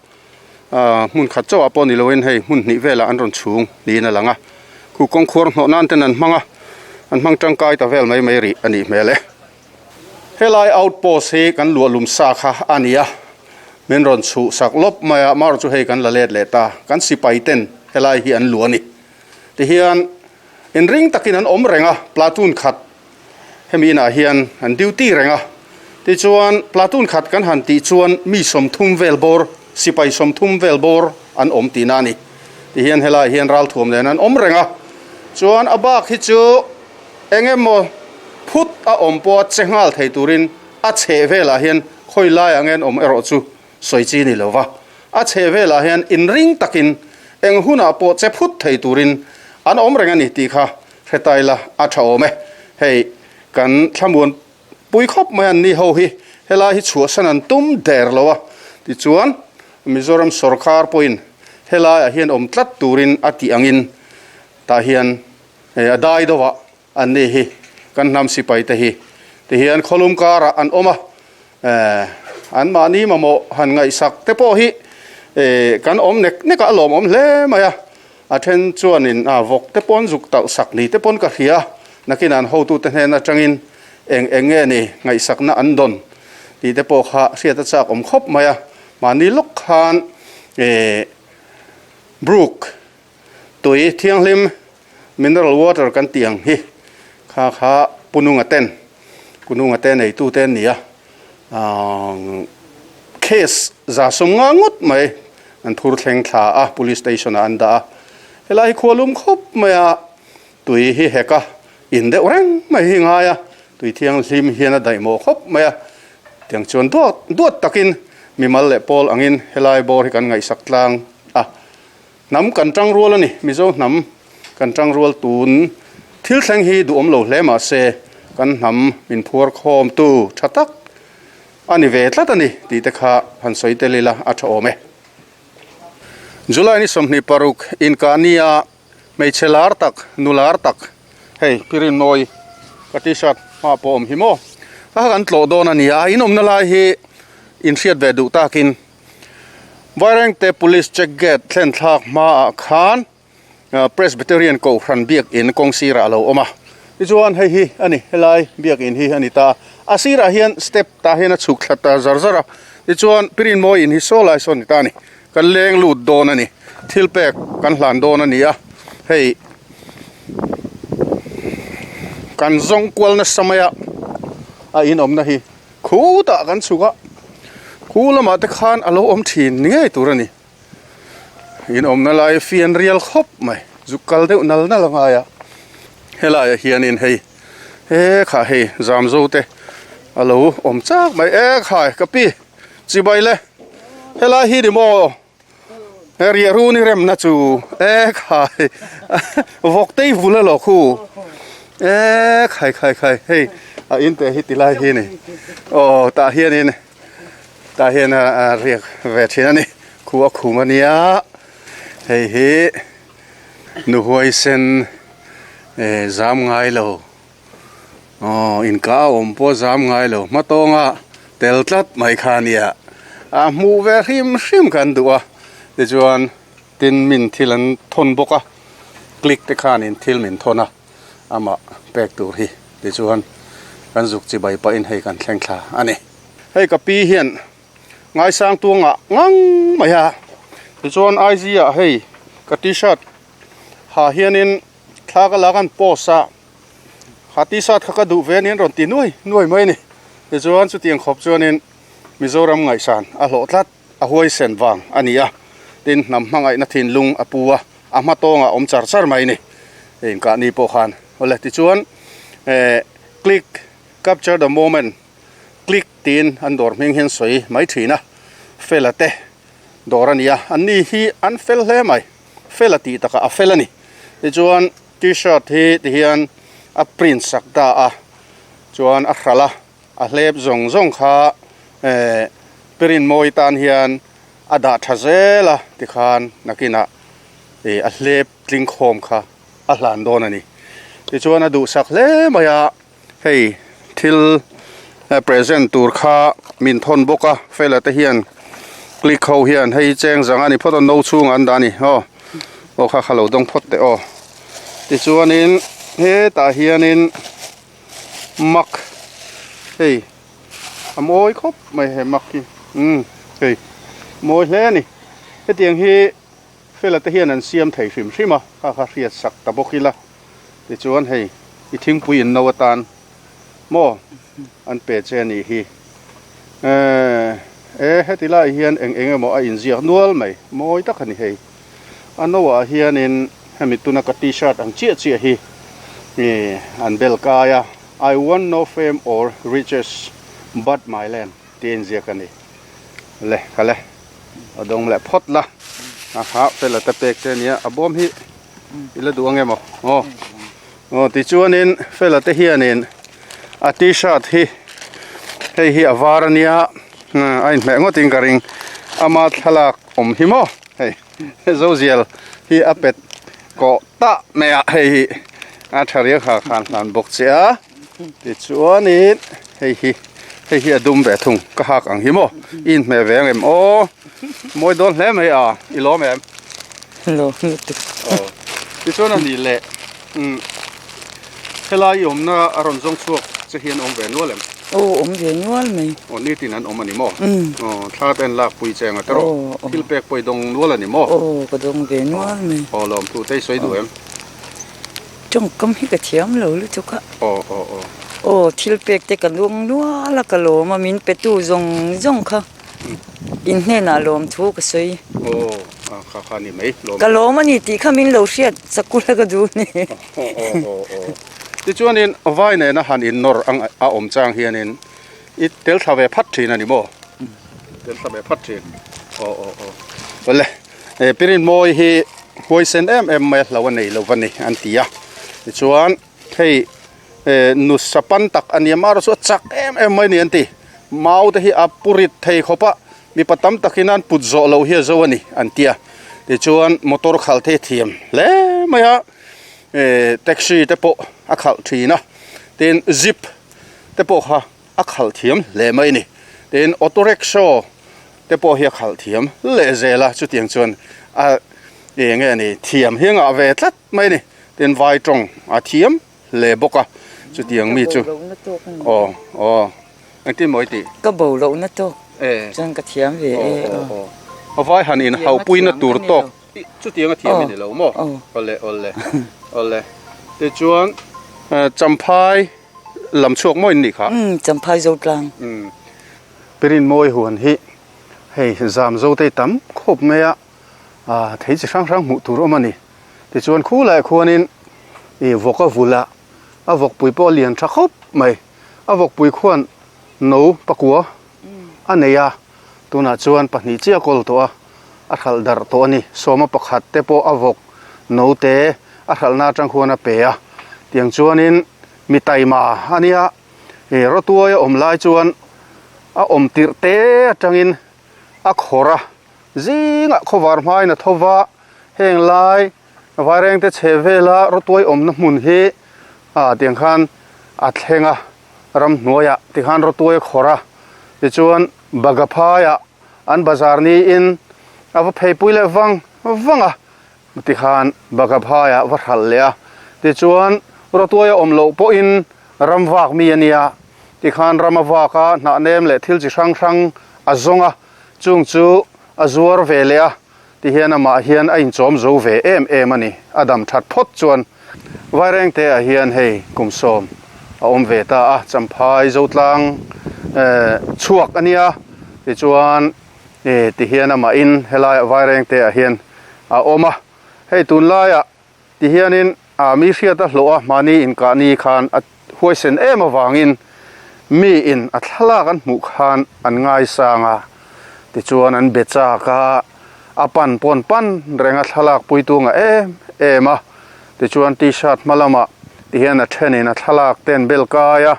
ah hmun khat chauh ah pawh ni loin hei hmun hnih velah an rawn chhung niin a lang a khu kawngkhuar hnawh nan ten an hmang a an hmang tangkai ta vel mai mai rih a nih hmel e. Helai outpost hi kan luah lum sa kha a ni a, min rawn chhuh sak lawp mai a, mar chu hei kan la let leh ta, kan sipai ten helai hi an luah a ni. Tihian inring takin an awm reng a, platoon khat hemi inah hian an duty reng a, tichuan platoon khat kan han tih chuan mi 30 vel bawr, sipai 30 vel bawr an awm tihna a ni. Tihian helai hian ralthuam nen an awm reng a, chuan a bak hi chu Eng emaw phut a awm pawh a che nghal thei turin a chheh velah hian khawi laiah nge an awm erawh chu sawi chi ni lo va. A chheh velah hian inring takin eng hunah pawh che phut thei turin an awm reng a ni tih kha hre ta ila a tha awm e. Hei kan thlamuan pui khawp mai an ni ho hi helai hi chhuahsan an tum der lo a, tichuan Mizoram sawrkar pawhin helaiah hian awm tlat turin a tih angin tah hian Hei a dai deuh ah an ni hi kan hnam sipai te hi ti hian khawlum karah an awm a, eh an mahni mamawh han ngaihsak te pawh hi eh kan awm nek nek a, a lawmawm hle mai a, a then chuanin a vawk te pawn zuk talh sak ni te pawn ka hria a, nakin an hotute hnen atangin. Eng eng nge ni ngaihsakna an dawn tih te pawh kha hriat a chak awm khawp mai a. Mahni lawk khan eh Brook tui thianghlim mineral water kan tih ang hi kha kha Pununga ten Pununga te neitu te an ni a. Case za sawm nga ngawt mai an phur thleng thla a police station ah an dah a. Helai hi khua lum khawp mai a. Tui hi hek a, in deuh reng mai hi ngai a, tui thianghlim hian a daih mawh khawp mai a, tiang chuan duat duat takin mimal leh pawl angin helai bawr hi kan ngaihsak tlang a, hnam kan tang rual a ni, Mizo hnam kan tang rual tun thil thleng hi duhawm lo hle mah se kan hnam min phuar khawm tu tha tak a ni ve tlat a ni tih te kha han sawi tel ila a tha awm e. July ni 26 inkahnia Hmeichhe lar tak, nu lar tak, hei Pirin Mawi ka t-shirt hma pawh awm hi maw? Kha kha kan tlawh dawn a ni a, in awmna lai hi in hriat ve duh takin Vairengte Police Check Gate thlen thlak hmaah khan Presbyterian Kohhran biakin kawng sirah a lo awm a. Tichuan hei hi a ni, helai biakin hi a ni ta a, a sirah hian step tah hian a chhuk thla ta zar zar a, tichuan Pirin Mawi in hi saw lai saw a ni ta a ni. Kan leng lut dawn a ni. Thil pek kan hlan dawn a ni a. Hei kan zawng kual nasa mai a, a inawmna hi khutah kan chhuk a, khu lamah te khan a lo awm thin ni ngei tur a ni. Inawmna lai fian rial khawp mai, zuk kal deuh nal nal a ngai a. Helaiah hianin hei he kha hei zamzo te a lo awm chak mai e khai ka pi. Chibai le, helai hi ni maw? He riah run i remna chu e khai vawk tei vul alo khu e khai khai khai hei a in te hi tilai hi ni aw tah hianin tah hian a riak ve thin a ni khu a khum a nia hei hi nuhuai sen eh zam ngai lo. Aw inka a awm pawh zam ngai lo hma tawnga tel tlat mai kha ania a hmuh ve hrim hrim kha an duh a tichuan tin min thil an thawn bawk a click te khanin thil min thawn a amah pek tur hi tichuan kan zuk chibai pahin hei kan thleng thla a ni. Hei ka pi hian ngaisang tuangah ngang mai a tichuan IG ah hei ka t-shirt ha hianin thla ka lak an post a. Ha t-shirt kha ka duh ve anian rawn ti nuai nuai mai a ni. Tichuan chutiang khawp chuanin Mizoram ngaihsan a hlawh tlat, a huaisen vang a ni a, tin hnam hmangaihna thinlung a pu a, a hma tawngah awm char char mai a ni. Hei inkahni pawh khan awle tichuan eh click capture the moment click tiin an dawr hming hian sawi mai thin a, fela te dawr a ni a, anni hi an fel hle mai, fela tih takah a fel a ni. Tichuan. T-shirt hi ti hian a print sak ta a, chuan a hralh a, a hlep zawng zawng kha eh print mawi tan hian a dah tha zel a tikhan nakinah ih a hlep tling khawm kha a hlan dawn a ni. Tichuan a duhsak hle mai a, hei thil present tur kha min thawn bawk a, fela te hian click ho hian hei cheng zang a ni phawt a no chhungah an dah a ni aw aw kha kha lo dawng phawt teh aw tichuanin hetah hianin mak hei a mawi khawp mai he mak hi umm hei mawi hle a ni hetiang hi fela te hian an siam thei hrim hrim a kha kha hriat sak ta bawk ila. Tichuan hei i thingpui in no atan maw an pe che anih hi. Eh e heti lai hian eng eng emaw a inziak nual mai mawi tak a ni hei. A no ah hianin hemi tuna ka t-shirt ang chiah chiah hi ih an bel kai a I want no fame or riches but my land tih a inziak a ni. Le ka le a dawng leh phawt la a ha fela te pek che ania a bawm hi. I la duh ang em aw aw aw tichuanin fela te hianin a t-shirt hi hei hi a var ania a inhmeh ngawtin ka ring ama thlalak awm hi maw hei zozial hi a pet kawh tah mai a hei hi a tha riak ha khan hlan bawk che a tichuanin hei hi hei hi a dum ve thung ka hak ang hi maw i inhmeh ve ang em aw mawi dawn hle mai a i lawm em. Lo lutuk. Aw. Tichuan a nih leh umm helai i awmna a rawn zawng chhuak. che hi an awm ve nual em? Aw awm ve nual mai. Aw nitin an awm a ni maw? Aw thla te an lak pui che anga tawh thil pek pawh i dawng nual a ni maw? Aw ka dawng ve nual mai. Aw lawmthu te i sawi duh em? Tawngkam hi ka thiam lo lutuk a. Aw aw aw. Aw thil pek te ka dawng nual a ka lawm a min petu zawng zawng kha in hnenah lawmthu ka sawi. Aw a kha kha ni mai lawm. Ka lawm a ni tih kha min lo hriat chakul a ka duh a ni. Aw aw aw aw. Tichuanin vai nena han innawr ang a awm chang hianin i tel thla ve phat thin a ni maw? Tel thla ve phat thin. Aw aw aw. Awle Pirin mawi hi huaisen em em mai a hlo a nei lo va ni an ti a. Tichuan hei nusa pan tak a nia marawh chu a chak em em mai a ni an ti. Mau te hi a purit thei khawp a, mipa tam takin an put zawh loh hi a zo a ni an ti a. Tichuan motor khalh te hi thiam hle mai a. Taxi te pawh a khalh thin a tin zip te pawh kha a khalh thiam hle mai a ni tin auto rickshaw te pawh hi a khalh thiam leh zel a chutiang chuan a eng nge ni thiam hi a ngah ve tlat mai a ni tin vai tawng a thiam hle bawk a chutiang mi chu aw aw engtin maw i tih? Ka bo lohna tawk chuan ka thiam ve e aw vai han inhaupuina tur tawk. Chutiang a thiam i ni lo maw? Awle awle awle. Tichuan Champhai lam chhuak maw in nih kha? Umm Champhai Zotlang. Umm Pirin mawi huan hi hei zam zo te tam khawp mai a, ah thei chi hrang hrang hmuh tur awm a ni. Tichuan khu laiah khuanin ih vawk a vul a, a vawkpui pawh a lian tha khawp mai. A vawkpui khuan no pakua a nei a, tunah chuan pahnih chiah a kawl tawh a, a hralh darh tawh a ni. Sawma pakhat te pawh a vawk no te a hralhna atang khuan a pe a, tiang chuanin mi taima a nia, ih rawtuai a awm lai chuan a awm tirh te atangin a khawrh a, zingah khawvar hmain a tho va, heng lai vairengte chheh vela rawtuai awmna hmun hi ah tiang khan a thleng a. Ramhnuaiah tikhan rawtuai a khawrh a, tichuan Bagaphaiah an bazar niin a va pheipui leh vang vang a, tikhan Bagaphaiah va hralh leh a, tichuan rawtuai a awm loh pawhin ram vak mi a nia, tikhan ram a vak a, hnah nem leh thil chi hrang hrang a zawng a, chung chu a zuar ve leh a. Tihian amah hian a inchawm zo ve em em a ni. A dam that phawt chuan Vairengte ah hian hei kum sawm a awm ve ta a, Champhai Zotlang chhuak a nia. Tichuan tihian amahin helaiah Vairengte ah hian a awm a. Hei tunlaiah Tihianin a mi hriat a hlawh a, mahni inkahni khan a huaisen em avangin miin a thlalak an hmuh khan an ngaisang a, tichuan an be chak a, a pan pawn pan reng a thlalak puitu ngah em em a, tichuan t-shirt hma lamah tihian a thenin a thlalak te an bel kai a,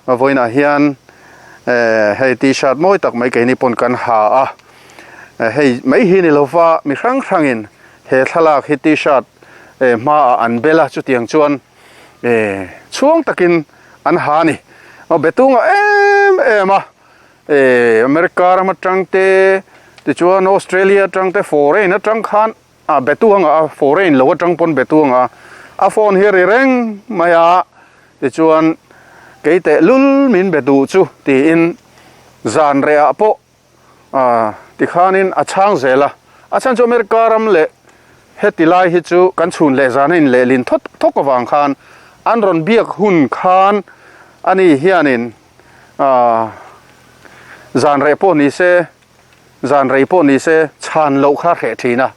vawiinah hian hei t-shirt mawi tak mai keini pawn kan ha a, hei mai hi ni lova mi hrang hrangin He thlalak hi t-shirt hmaah an bel a, chutiang chuan chhuang takin an ha a ni. Aw betunga em em a, America ram atang te, tichuan Australia atang te, foreign atang khan a betuanga a, foreign lo atang pawn betuanga a, a phone hi a ri reng mai a, tichuan kei teh lul min be duh chu tiin zan rehah pawh Aaa tikhanin a chhang zel a, a chhan chu America ram leh heti lai hi chu kan chhun leh zan a inlehlin thawt thawk avang khan an rawn biak hun khan ani hianin aaa zan reh pawh ni se zan rei pawh ni se chhan loh kha a hreh thin a,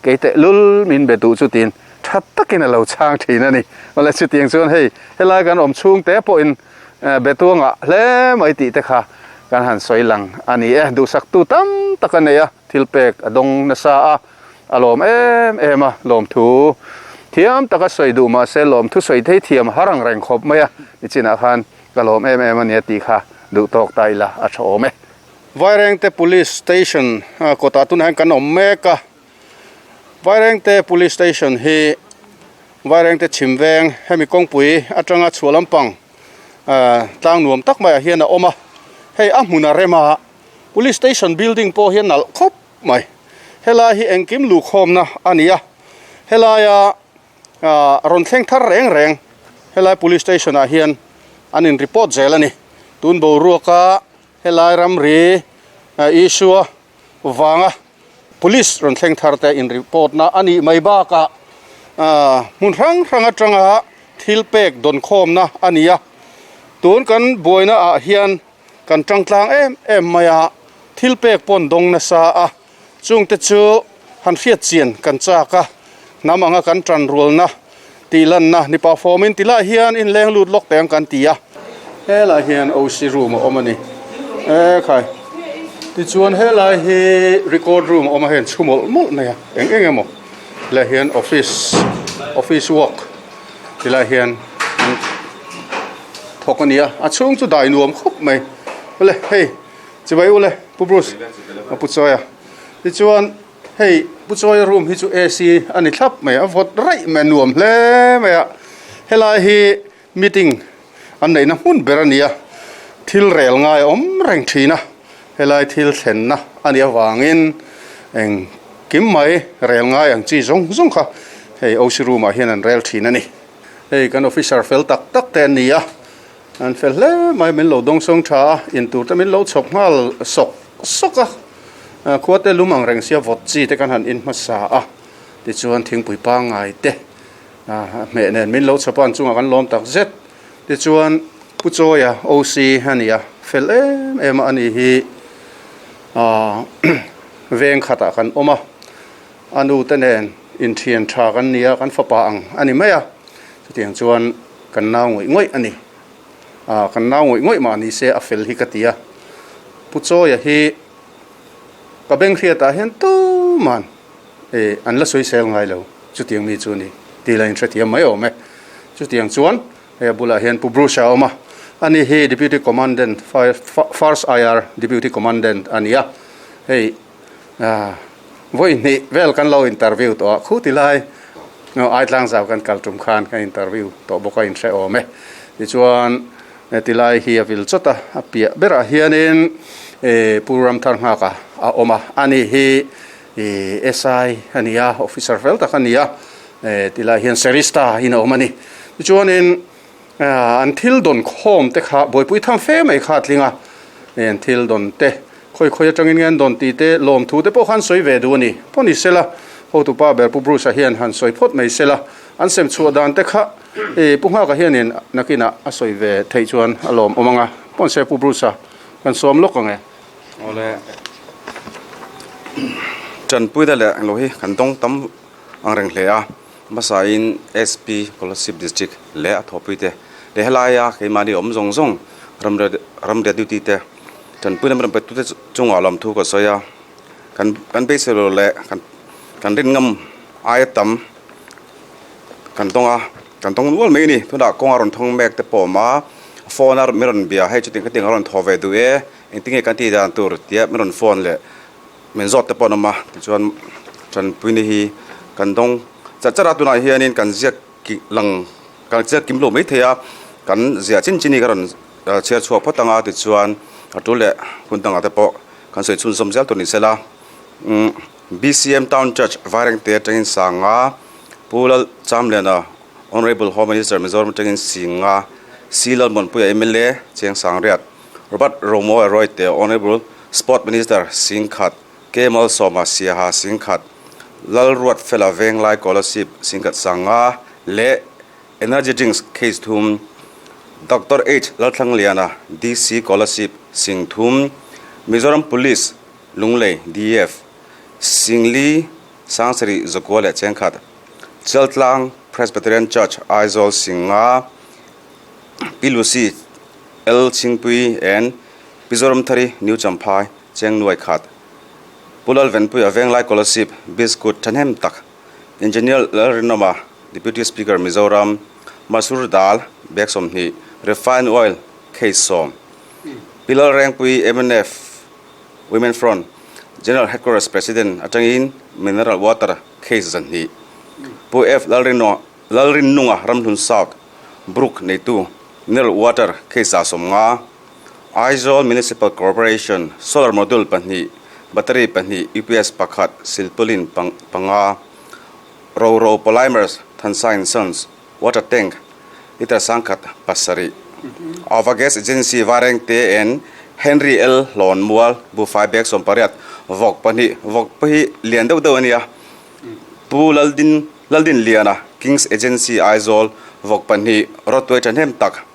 kei teh lul min be duh chu tiin tha takin a lo chhang thin a ni. Awle chutiang chuan hei helai kan awm chhung te pawhin Betuangah hle mai tih te kha kan han sawi lang a ni e. Duhsaktu tam tak a nei a, thil pek a dawng nasa a, a lawm em em a, lawmthu thiam taka sawi duh mah se lawmthu sawi thei thiam har ang reng khawp mai a, nichinah khan ka lawm em em a nia tih kha duh tawk ta ila a tha awm e. Vairengte Police Station kawtah tunah hian kan awm mek a, Vairengte Police Station hi Vairengte chhim veng hemi kawngpui atanga chhuah lampang tlang nuam tak maiah hian a awm a, hei a hmun a rem a, Police Station building pawh hi a nalh khawp mai, helai hi engkim luhkhawmna a ni a, helaia rawn thleng thar reng reng helai Police Station ah hian. an in report zel a ni. Tun boruaka helai ramri issue vanga police rawn thleng thar te in report na a nih mai bakah hmun hrang hrang atanga thil pek dawn khawmna a ni a. Tun kan buaina ah hian kan tangtlang em em mai a, thil pek pawn dawng nasa a, chungte chu han hriat chian kan chak a, hnam anga kan tan rualna tih lanna ni pah fawmin ti lai hian inleng lut lawk teh ang kan ti a. Helai hian OC room a awm a ni. E khai. Tichuan helai hi record room a awm a, hei an chhu mawlh mawlh mai a, eng eng emaw helai hian office office work ti lai hian an thawk a ni a, a chhung chu dai nuam khawp mai. Awle hei chibai ule Pu Bruce a pu chawi a, tichuan Hei Pu Chawia room hi chu AC a ni thlap mai a, vawt raih mai a nuam hle mai a, helai hi meeting an neihna hmun ber a ni a, thil rel ngai a awm reng thin a, helai thil thlenna a nih avangin eng kim mai rel ngai ang chi zawng zawng kha hei OC room ah hian an rel thin a ni. Hei kan officer fel tak tak te an ni a, an fel hle mai, min lo dawngsawng tha a, intur te min lo chhawp nghal sawk sawk a. Khua te lum ang reng sia vawt chi te kan han in hmasa a, tichuan thingpui pangngai te hmeh nen min lo chhawp a, an chungah kan lawm tak zet. Tichuan Pu Chawia OC a ni a, fel em em a a ni hi veng khatah kan awm a, a nu te nen inthian tha kan ni a, kan fapa ang a ni mai a, chutiang chuan kan nau ngawih ngawih a ni. Kan nau ngawih ngawih mah ni se a fel hi ka ti a, Pu Chawia hi ka beng hriatah hian tuman eh an la sawisel ngai lo, chutiang mi chu a ni tih la inhrethiam mai awm e. Chutiang chuan hei a bulah hian Pu Bruce a awm a, ani hi Deputy Commandant First IR Deputy Commandant a ni a, hei vawi hnih vel kan lo interview tawh a, khuti lai Aitlang zau kan kal tum khan kan interview tawh bawk a inhre awm e. Tichuan Heti lai hi a vil chawt a, a piah berah hianin Pu Ramthar Nghaka a awm a, ani hi SI a ni a, officer fel tak a ni a, ti lai hian Serista in a awm a ni. Tichuanin an thil dawn khawm te kha buaipui tham fe mai kha a tling a, an thil dawn te khawi khawi atangin nge an dawn tih te lawmthu te pawh kha an sawi ve duh a ni. Pawh ni sela, hotupa ber Pu Bruce-a hian han sawi phawt mai sela, an sem chhuah dan te kha I Pu Nghaka hianin nakinah a sawi ve theih chuan a lawm awm ang a, pawn se Pu Bruce-a kan sawm lawk ang e. Awle, Tanpuina leh englo hi kan dawng tam ang reng hle a, hmasain SP Kolasib District leh a thawhpuite leh helaia keimahni awm zawng zawng ramriat duty te tanpuina min rawn petute chungah lawmthu ka sawi a, kan beisei lo leh kan rin ngam aia tam. Kan tawng a, kan tawng nual mai a ni. Tunah kawng a rawn thawng mek te pawh a awm a, phone a min rawn bia hei chutin khatiang a rawn thaw ve duh e, engtin nge kan tih dan tur tia min rawn phone leh min zawt te pawh an awm a, tichuan tanpuina hi kan dawng chat chat a, tunah hianin kan ziak lang kan ziak kim lo maithei a, kan ziah chin chin hi ka rawn chhiar chhuak phawt ang a, tichuan a tul leh hun dangah te pawh kan sawi chhunzawm zel tur ni sela. BCM Town Church Vairengte atangin Sanga, Pu Lal Chamliana, Honourable Home Minister Mizoram atangin Singa, C Lalmuanpuia mla, Chengsangriat, Robert Romoa Royte, Honourable Sport Minister Singkhat, K Malsawma Siaha Singkhat, Lalruat Fela Venglai Kolasib Singkhat Sanga leh Energy Drinks Case thum, Doctor H Lalthlangliana, DC Kolasib Singthum, Mizoram Police Lunglei, DF, Singli, Sangsarih, Zakua leh Chengkhat, Chaltlang Presbyterian Church, Aizawl, Singa, Pi Lucy, L Chhingpui and Pi Zoramthari, New Champhai, Chengnuai khat, Pu Lalvenpuia Venglai Kolasib, Biscuit thahnem tak, Engineer Lalrinawma, Deputy Speaker Mizoram, Masur Dal, Bag 20, Refined Oil, Case 10, Pi Lalrengpui, mnf, Women Front General Headquarters President atangin Mineral Water case zanhnih Pu F Lalrinnunga Ramhlun South Brook neitu Mineral Water case 50, Aizawl Municipal Corporation Solar Module pahnih, Battery pahnih, UPS pakhat, Silpaulin panga, Roro Polymers, Thansa and Sons, Water Tank liter 1000. Ava Gas Agency Vairengte and Henry L Hlawnmual buhfai bag 18 vawk pahnih vawk pawh hi lian deuh deuh a nia. Pu Laldin Laldinliana Kings Agency Aizawl vawk pahnih rawtuai thahnem tak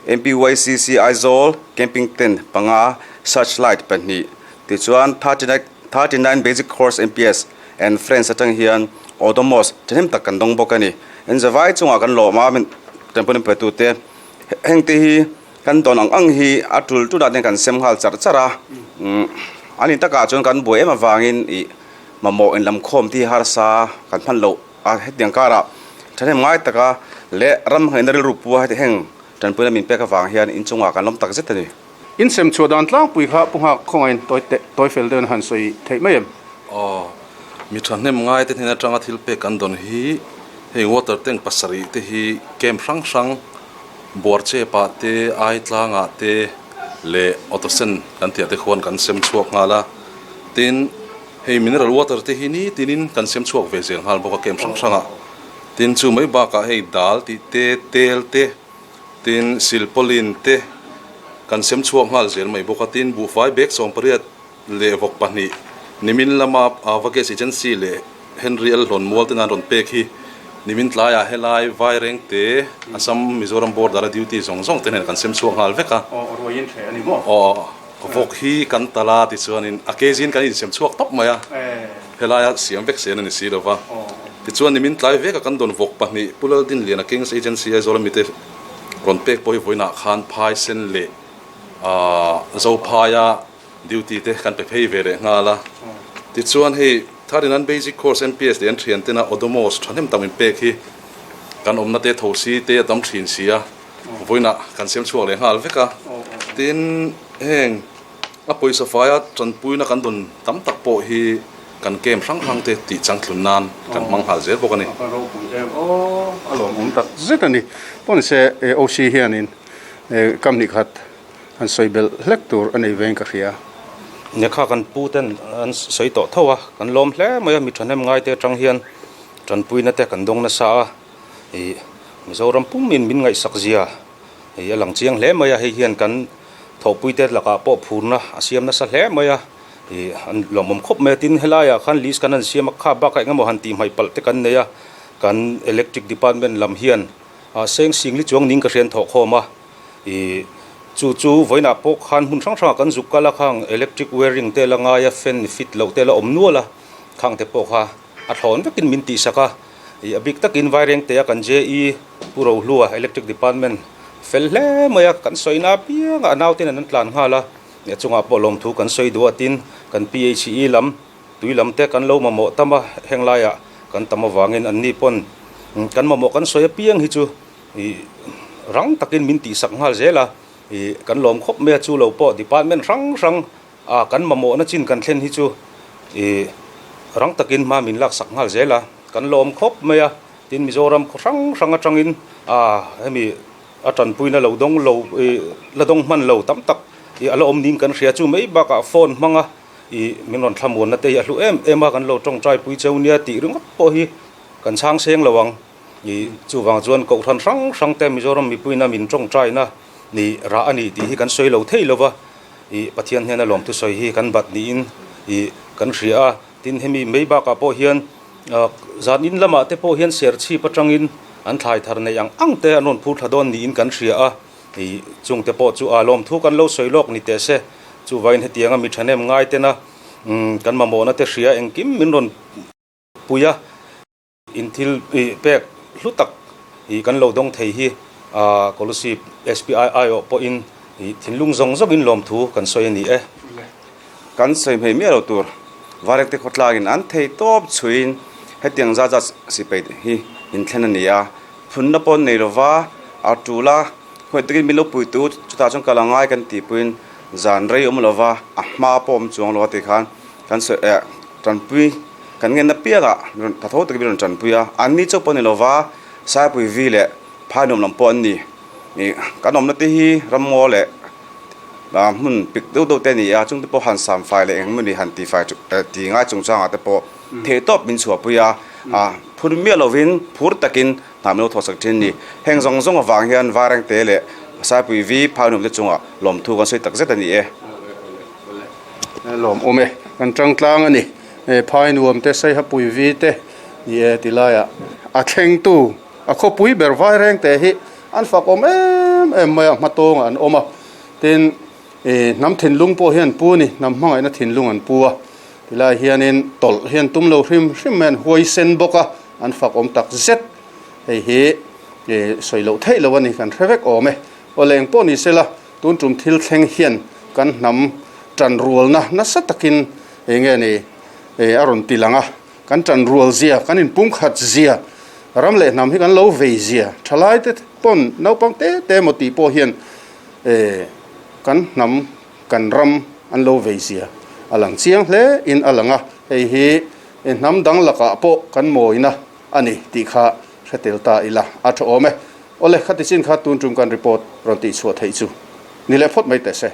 MPYCC Aizawl Camping Tent panga Search Light pahnih tichuan 39 Basic Course MPS and Friends atang hian Odomos thahnem tak kan dawng bawk a ni. En zavai chungah kan lawm a min tanpui petute hengte hi kan dawn ang ang hi a tul tul ah ten kan sem nghal char char a a ni takah chuan kan buai em avangin ih mamawh inlamkhawm te hi harsa kan hman loh a hetiang karah thahnem ngai taka leh ram ngaihna rilru pu a heti heng tanpuina min pek avang hian inchungah kan lawm tak zet a ni. In sem chhuah dan tlangpui kha Pu Nghak khawngaiin tawi teh tawi fel deuhin han sawi theih mai em? Aw, mi thahnem ngaite hnen atanga thil pek kan dawn hi hei water tank pasarih te hi camp hrang hrang Buarchepah te, Aitlangah te leh Autosen kan tih ah te khuan kan sem chhuak nghal a. Tin, hei mineral water te hi nitinin kan sem chhuak ve zel nghal bawk a camp hrang hrangah. Tin, chu mai bakah hei dal tih te, tel te, Tin, silpawlin te kan sem chhuak nghal zel mai bawk a, tin buhfai bag 18 leh vawk pahnih nimin lama Ava Gas Agency leh Henry L Hlawnmual te nan rawn pek hi nimin tlaiah helai Vairengte Assam Mizoram border a duty zawng zawng te nen kan sem chhuak nghal vek a. Aw ruaiin hreh a ni maw? Aw vawk hi kan tal a tichuanin a kg in kan insem chhuak tawp mai a, helaia siam vek sen a ni si lo va. Tichuan nimin tlai veka kan dawn vawk pahnih Pu Laldinliana Kings Agency Aizawl ami te rawn pek pawh hi vawiinah khan Phaisen leh Zophaia duty te kan pe phei ve leh nghal a. Tichuan hei Tharinan Basic Course MPS leh an thian tena Odomos thahnem tak min pek hi kan awmna te thosi te a tam thin si a, vawiinah kan siam chhuak leh nghal vek a. Tin heng. A pawisa faia tanpuina kan dawn tam tak pawh hi kan camp hrang hrang te tih changthlun nan kan hmang nghal zel bawk a ni. A ropui em aw, a lawmawm tak zet a ni. Pawn se OC hianin kam hnih khat han sawi belh hlek tur a nei veng ka hria. Nia kha kan pu ten an sawi tawh tho a, kan lawm hle mai a, mi thahnem ngai te atang hian tanpuina te kan dawng nasa a, ih Mizoram pumin min ngaihsak zia Hei a lang chiang hle mai a, hei hian kan thawhpuite lakah pawh phurna a siam nasa hle mai a, ih an lawmawm khawp mai a, tin helaiah khan list kan han siam a, kha bakah eng emaw han tih hmaih palh te kan nei a, kan electric department lam hian ah seng sing li chuang ning ka hrian thawh khawm a, ih chu chu vawiinah pawh khan hmun hrang hrangah kan zuk kal a, khang electric wiring te la ngai a, fan fit loh te la awm nual a, khang te pawh kha a thlawn vekin min tihsak a. Ih a bik takin Vairengtea kan JE Pu Rohlua Electric Department fel hle mai a, kan sawina apiangah a nauten an tlan nghal a, a chungah pawh lawmthu kan sawi duh a, tin kan PHE lam tui lam te kan lo mamawh tam a, heng laiah kan tam avangin anni pawn kan mamawh kan sawi apiang hi chu ih rang takin min tihsak nghal zel a, ih kan lawm khawp mai a, chu lo pawh department hrang hrang A kan mamawhna chin kan thlen hi chu ih rang takin hma min laksak nghal zel a, kan lawm khawp mai a, tin Mizoram khaw hrang hrang atangin a hemi a tanpuina lo dawng lo ih la dawng hman lo tam tak ih a la awm niin kan hria chu mai bakah phone hmanga ih min rawn thlamuanna te hi a hlu em em a, kan lo tawngtai pui cheu nia tih ringawt pawh hi kan chhang seng lo ang ih chuvang chuan kohhran hrang hrang te Mizoram mipuina min tawngtaina nih rah a ni tih hi kan sawi lo thei lo va. Ih Pathian hnena lawmthu sawi hi kan bat niin ih kan hria a, tin hemi mai bakah pawh hian ah zan in lamah te pawh hian serchhip atangin an thlai thar nei ang ang te an rawn phur thla dawn niin kan hria a, ih chung te pawh chu ah lawmthu kan lo sawi lawk ni teh se, chuvain hetianga mi thahnem ngai tena umm kan mamawhna te hria engkim min rawn pui a. In thil pek hlu tak ih kan lo dawng thei hi Kolasib SPI aiawh pawhin ih thinlung zawng zawngin lawmthu kan sawi a ni e. Kan sawi hmei miah lo tur Varekte khawtlangin an thei tawp chhuiin hetiang zat zat sipai hi inthlen a ni a, phunna pawh an nei lova a tul a, khawngaih takin min lo puitu chutah chuan kal a ngai kan tih pawhin zan rei awm lova a hma pawh awm chuang lo a tikhan kan sawi eh tanpui Kan ngen apiangah tha tho takin min rawn tanpui a, anni chauh pawh ni lova Saipui vi leh Phainuam lam pawh an ni. Ih kan awmna te hi ramngaw leh hmun pik deuh deuh te a ni a, chungte pawh han sam fai leh engemaw ni han ti fai ti ngai chungchangah te pawh theihtawp min chhuahpui a, phur miah lovin phur takin hna min lo thawhsak thin a ni. Heng zawng zawng avang hian Vairengte leh Saipui V Phainum te chungah lawmthu kan sawi tak zet a ni e. Lawm awm e, kan tang tlang a ni. Phainuam te, Saihapui V te ni e ti laiah a thlengtu a khawpui ber vai reng te hi an fak awm em em mai a, hmatawngah an awm a. Tin, hnam thinlung pawh hian pu a ni, hnam hmangaihna thinlung an pu a. Tilai hianin tawlh hian tum lo hrim hrim mai an huaisen bawk a, an fak awm tak zet. Hei hi sawi loh theih loh a ni, kan hre vek awm e. Aw leng pawh ni sela, tun tum thil thleng hian kan hnam tanrualna nasa takin eng nge ni a rawn ti lang a, kan tanrual zia, kan inpumkhat zia, ram leh hnam hi kan lo vei zia, thalai te pawn naupang te te emaw tih pawh hian kan hnam kan ram an lo vei zia a lang chiang hle in a lang a, hei hi hnam dang lakah pawh kan mawina a ni tih kha hre tel ta ila a tha awm e. Awle, khati chin kha tun tum kan report rawn tih chhuah theih chu ni leh phawt mai teh se.